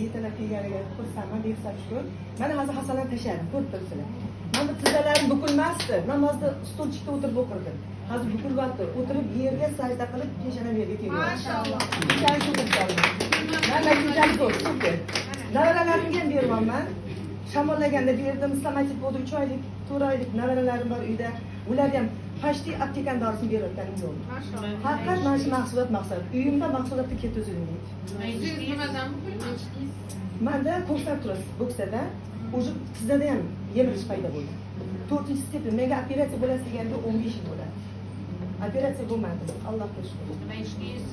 Yetalab kelganiga xursandman, behisob shukur. Mana hozir hasalan tashladim, ko'rib turibsizlar. Mana bu tizzalarim bukilmasdi. Namozda stulchikda o'tirib o'qirdim. Hozir bukilyapti. O'tirib yerga sajda qilib, peshonam yerga tegyapti. Mashalloh. Ikkalasi o'tirib qoldim. Man natijam zo'r, super. Nevaralarimga ham beryapman. Shamollaganda berdim, stomatit bo'ldi, 3 oylik, 4 oylik nevaralarim bor uyda. Ularga ham почти aptekani dorisini berayotganim yo'q. Mashalloh. Faqat mana shu mahsulot maqsad. Uyimda mahsulotni ketizilmaydi. Siz nimadan bukilma? Manda ko'ksartroz bo'ksada, уже tizzada ham yemirish paydo bo'ldi. To'rtinchi степень. Menga operatsiya bo'lasiz deganda 15 yil bo'ladi. Operatsiya bo'lmadi. Allohga shukur. Nima ichdingiz?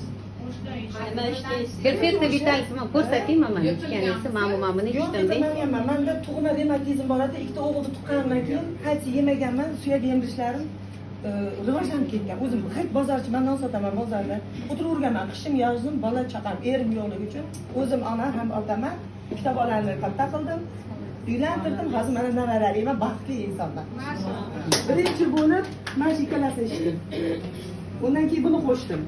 Nima ichdingiz? Perfetto Vital ko'rsatingmi mana ichganingizni? Mana buni Yo'q, ichdim. yetilmaganman. Manda tug'ma revmatizm bor edi. Ikkita o'g'ilni tuqqanimdan keyin kalsiy yemaganman, suyak yemirishlarim rivojlanib ketgan. O'zim g'irt bozorchiman, non sotaman bozorda. O'tiraverganman. Qishim, yozim, bola chaqam, erim yo'qligi uchun o'zim ona ham otaman. Ikkita bolani katta qildim. Uylantirdim. Hozir mana nevaraliman, baxtli insonman. Mashalloh. Birinchi bo'lib mana shu ikkalasini ichdim. Undan keyin buni qo'shdim.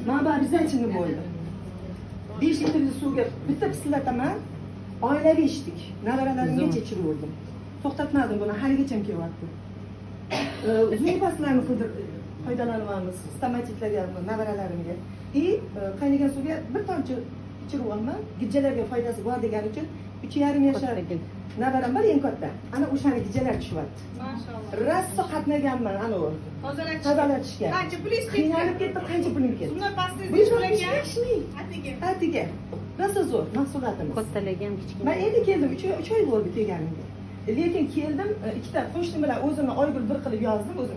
Mana bu обязательно bo'ldi. 5 litrli suvga bitta pisillataman. Oilaviy ichdik. Nevaralarimgacha ichiraverdim. To'xtatmadim buni, haligacha kelyapti. Uzun pastlarni foydalanyapmiz stomatitlarga, nevaralarimga. И qaynagan suvga bir tomchi ichiryapman. Gijjalarga foydasi bor degani uchun 3,5 yashar nevaram bor, eng katta. Ana o'shani gijjalar tushyapti. Mashalloh. Rosa qatnaganman anavi. Tozalatishga. Tozalatishga. Qancha pulingiz ketdi? Qiynalib ketdi, qancha pulim ketdi. Zubной pastangiz Bu nechi pul ekan? 5 ming. Atigi. Atigi. Rosa zo'r mahsulotimiz. Kattalarga ham, kichkina. Man endi keldim, 3 oy bo'ldi kelganimga. Lekin keldim, ikkita qo'shnim bilan o'zimni Oygul bir qilib yozdim o'zim.